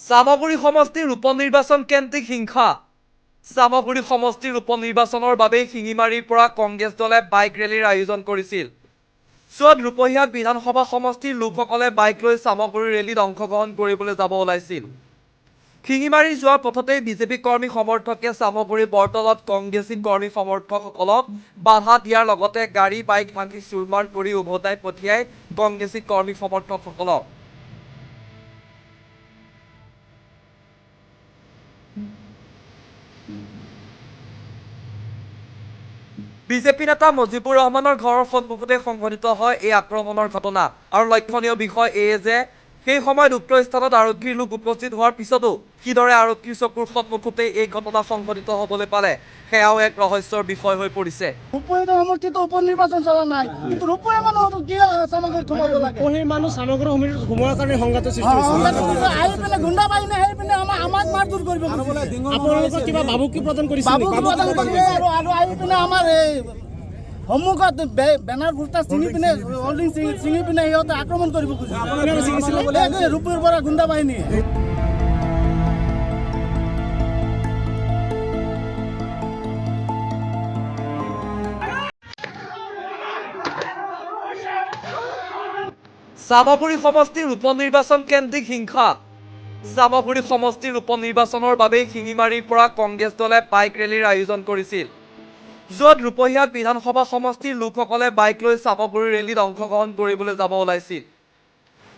চামগুৰি সমষ্টিৰ উপ নিৰ্বাচন কেন্দ্ৰিক হিংসা। চামগুৰি সমষ্টিৰ উপ নিৰ্বাচনৰ বাবেই শিঙিমাৰীৰ পৰা কংগ্ৰেছ দলে বাইক ৰেলীৰ আয়োজন কৰিছিল, য'ত ৰূপহীহাট বিধানসভা সমষ্টিৰ লোকসকলে বাইক লৈ চামগুৰি ৰেলীত অংশগ্ৰহণ কৰিবলৈ যাব ওলাইছিল। শিঙিমাৰী যোৱাৰ পথতেই বিজেপি কৰ্মী সমৰ্থকে চামগুৰি বৰতলত কংগ্ৰেছী কৰ্মী সমৰ্থকসকলক বাধা দিয়াৰ লগতে গাড়ী বাইক ভাঙি চুৰমাৰ কৰি উভতাই পঠিয়াই কংগ্ৰেছী কৰ্মী সমৰ্থকসকলক। বিজেপি নেতা মজিবুৰ ৰহমানৰ ঘৰৰ সন্মুখতে সংঘটিত হয় এই আক্ৰমণৰ ঘটনা। আৰু লক্ষণীয় বিষয় এয়ে যে সেই সময়ত উক্ত স্থানত আৰক্ষীৰ লোক উপস্থিত হোৱাৰ পিছতো কিদৰে আৰক্ষীৰ চকুৰ সন্মুখতে এই ঘটনা সংঘটিত হ'বলৈ পালে, সেয়াও এক ৰহস্যৰ বিষয় হৈ পৰিছে। ৰূপহীত সমষ্টিত উপ নিৰ্বাচন চলা নাই, কিন্তু ৰূপহী মানুহ কি চামগুৰিত সোমাব লাগে? ৰূপহীৰ মানুহ চামগুৰি সমিতিত সোমোৱাৰ কাৰণে সংঘাতৰ সৃষ্টি হৈছে। আহি পিনে গুণ্ডা বাহিনী আহি পিনে আমাক মাৰধৰ কৰিব খুজিছে। আপোনালোকক কিবা ভাবুকি প্ৰদান কৰিছে নেকি? ভাবুকি প্ৰদান কৰিছে আৰু আহি পিনে আমাৰ এই সন্মুখত বেনাৰ পোষ্টাৰ ছিঙি পিনে, হোল্ডিং ছিঙি পিনে সিহঁতে আক্ৰমণ কৰিব খুজিছে। কোনে ছিঙিছিলে? এই ৰূপহীৰ পৰা গুণ্ডা বাহিনী। চামগুৰি সমষ্টিৰ উপ নিৰ্বাচন কেন্দ্ৰিক হিংসা। চামগুৰি সমষ্টিৰ উপ নিৰ্বাচনৰ বাবেই শিঙিমাৰীৰ পৰা কংগ্ৰেছ দলে বাইক ৰেলীৰ আয়োজন কৰিছিল, য'ত ৰূপহীহাট বিধানসভা সমষ্টিৰ লোকসকলে বাইক লৈ চামগুৰি ৰেলীত অংশগ্ৰহণ কৰিবলৈ যাব ওলাইছিল।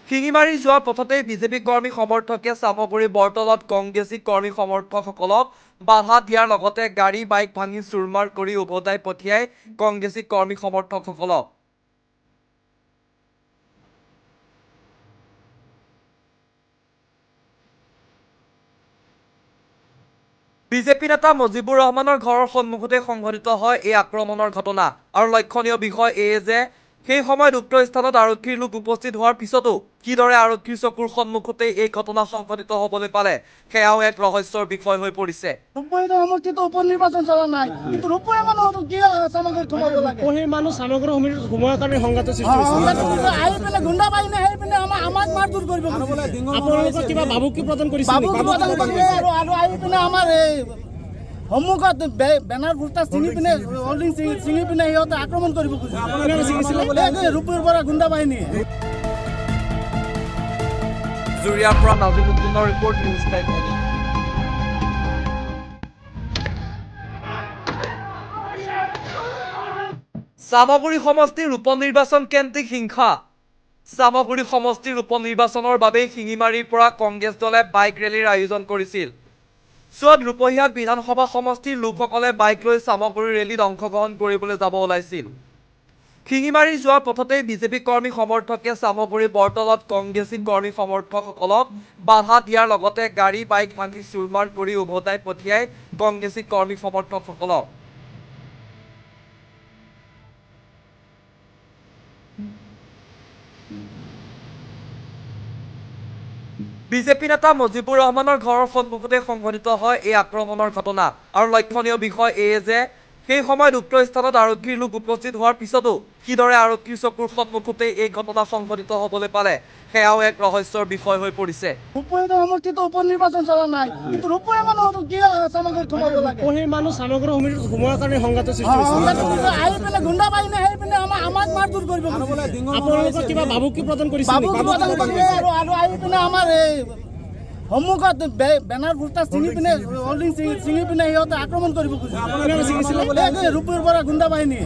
শিঙিমাৰী যোৱাৰ পথতেই বিজেপি কৰ্মী সমৰ্থকে চামগুৰি বৰতলত কংগ্ৰেছী কৰ্মী সমৰ্থকসকলক বাধা দিয়াৰ লগতে গাড়ী বাইক ভাঙি চুৰমাৰ কৰি উভতাই পঠিয়াই কংগ্ৰেছী কৰ্মী সমৰ্থকসকলক। বিজেপি নেতা মজিবুৰ ৰহমানৰ ঘৰৰ সন্মুখতে সংঘটিত হয় এই আক্ৰমণৰ ঘটনা। আৰু লক্ষণীয় বিষয় এয়ে যে সেই সময়ত উক্ত স্থানত আৰক্ষীৰ লোক উপস্থিত হোৱাৰ পিছতো কিদৰে আৰক্ষীৰ চকুৰ সন্মুখতে এই ঘটনা সংঘটিত হ'বলৈ পালে, সেয়াও এক ৰহস্যৰ বিষয় হৈ পৰিছে। ৰূপহীত সমষ্টিত উপ নিৰ্বাচন চলা নাই, কিন্তু ৰূপহী মানুহ কি চামগুৰিত সোমাব লাগে? ৰূপহীৰ মানুহ চামগুৰি সমিতিত সোমোৱাৰ কাৰণে সংঘাতৰ সৃষ্টি হৈছে। আহি পিনে গুণ্ডা বাহিনী আহি পিনে আমাক মাৰধৰ কৰিব খুজিছে। আপোনালোকক কিবা ভাবুকি প্ৰদান কৰিছে নেকি? ভাবুকি প্ৰদান কৰিছে আৰু আহি পিনে আমাৰ এই সন্মুখত বেনাৰ পোষ্টাৰ ছিঙি পিনে, হোল্ডিং ছিঙি পিনে সিহঁতে আক্ৰমণ কৰিব খুজিছে। কোনে ছিঙিছিলে? এই ৰূপহীৰ পৰা গুণ্ডা বাহিনী। জুৰিয়াৰ পৰা নাজিমুদ্দিনৰ ৰিপৰ্ট, নিউজ টাইম। চামগুৰি সমষ্টিৰ উপ নিৰ্বাচন কেন্দ্ৰিক হিংসা। চামগুৰি সমষ্টিৰ উপ নিৰ্বাচনৰ বাবেই শিঙিমাৰীৰ পৰা কংগ্ৰেছ দলে বাইক ৰেলীৰ আয়োজন কৰিছিল, য'ত ৰূপহীহাট বিধানসভা সমষ্টিৰ লোকসকলে বাইক লৈ চামগুৰি ৰেলীত অংশগ্ৰহণ কৰিবলৈ যাব ওলাইছিল। শিঙিমাৰী যোৱাৰ পথতেই বিজেপি কৰ্মী সমৰ্থকে চামগুৰি বৰতলত কংগ্ৰেছী কৰ্মী সমৰ্থকসকলক বাধা দিয়াৰ লগতে গাড়ী বাইক ভাঙি চুৰমাৰ কৰি উভতাই পঠিয়াই কংগ্ৰেছী কৰ্মী সমৰ্থকসকলক। বিজেপি নেতা মজিবুৰ ৰহমানৰ ঘৰৰ সন্মুখতে সংঘটিত হয় এই আক্ৰমণৰ ঘটনা। আৰু লক্ষণীয় বিষয় এয়ে যে সেই সময়ত উক্ত স্থানত আৰক্ষীৰ লোক উপস্থিত হোৱাৰ পিছতো কিদৰে আৰক্ষীৰ চকুৰ সন্মুখতে এই ঘটনা সংঘটিত হ'বলৈ পালে, সেয়াও এক ৰহস্যৰ বিষয় হৈ পৰিছে। ৰূপহীত সমষ্টিত উপ নিৰ্বাচন চলা নাই, কিন্তু ৰূপহী মানুহ কি চামগুৰিত সোমাব লাগে? ৰূপহীৰ মানুহ চামগুৰি সমিতিত সোমোৱাৰ কাৰণে সংঘাতৰ সৃষ্টি হৈছে। আহি পিনে গুণ্ডা বাহিনী আহি পিনে আমাক মাৰধৰ কৰিব খুজিছে। আপোনালোকক কিবা ভাবুকি প্ৰদান কৰিছে নেকি? ভাবুকি প্ৰদান কৰিছে আৰু আহি পিনে আমাৰ এই সন্মুখত বেনাৰ পোষ্টাৰ ছিঙি পিনে, হোল্ডিং ছিঙি পিনে সিহঁতে আক্ৰমণ কৰিব খুজিছে। কোনে ছিঙিছিলে? এই ৰূপহীৰ পৰা গুণ্ডা বাহিনী।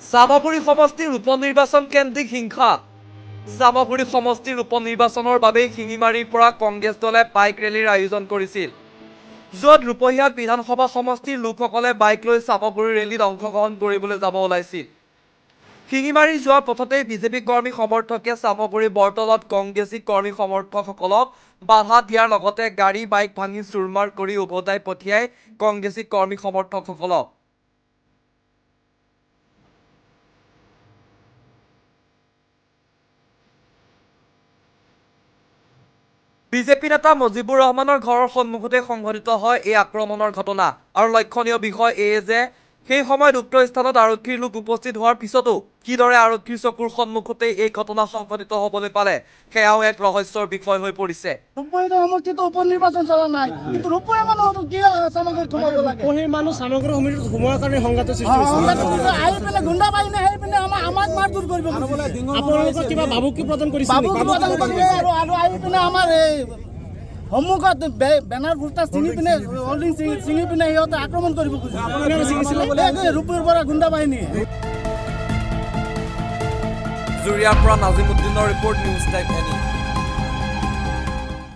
চামগুৰি সমষ্টিৰ উপ নিৰ্বাচন কেন্দ্ৰিক হিংসা। চামগুৰি সমষ্টিৰ উপ নিৰ্বাচনৰ বাবেই শিঙিমাৰীৰ পৰা কংগ্ৰেছ দলে বাইক ৰেলীৰ আয়োজন কৰিছিল, য'ত ৰূপহীহাট বিধানসভা সমষ্টিৰ লোকসকলে বাইক লৈ চামগুৰি ৰেলীত অংশগ্ৰহণ কৰিবলৈ যাব ওলাইছিল। শিঙিমাৰী যোৱাৰ পথতেই বিজেপি কৰ্মী সমৰ্থকে চামগুৰি বৰতলত কংগ্ৰেছী কৰ্মী সমৰ্থকসকলক বাধা দিয়াৰ লগতে গাড়ী বাইক ভাঙি চুৰমাৰ কৰি উভতাই পঠিয়াই কংগ্ৰেছী কৰ্মী সমৰ্থকসকলক। বিজেপি নেতা মজিবুৰ ৰহমানৰ ঘৰৰ সন্মুখতে সংঘটিত হয় এই আক্ৰমণৰ ঘটনা। আৰু লক্ষণীয় বিষয় এয়ে যে সেই সময়ত উক্ত স্থানত আৰক্ষীৰ লোক উপস্থিত হোৱাৰ পিছতো কিদৰে আৰক্ষীৰ চকুৰ সন্মুখতে এই ঘটনা সংঘটিত হ'বলৈ পালে, সেয়াও এক ৰহস্যৰ বিষয় হৈ পৰিছে। ৰূপহী সমষ্টিত উপ নিৰ্বাচন চলা নাই, কিন্তু ৰূপহী মানুহতো কিয় চামগুৰিত সোমাব লাগে? ৰূপহীৰ মানুহ চামগুৰি সমিতিত সোমোৱাৰ কাৰণে সংঘাতৰ সৃষ্টি হৈছিল। আহি পিনে গুণ্ডা বাহিনী আহি পিনে আমাক মাৰধৰ কৰিব খুজিছে। আপোনালোকক কিবা ভাবুকি প্ৰদান কৰিছিল বাবু নেকি? প্ৰদান কৰিছে আৰু আহি পিনে আমাৰ এই সন্মুখত বেনাৰ পোষ্টাৰ ছিঙি পিনে, হোল্ডিং ছিঙি পিনে সিহঁতে আক্ৰমণ কৰিব খুজিছে। কোনে ছিঙিছিলে? এই ৰূপহীৰ পৰা গুণ্ডা বাহিনী। জুৰিয়াৰ পৰা নাজিমুদ্দিনৰ ৰিপৰ্ট, নিউজ টাইম এনি।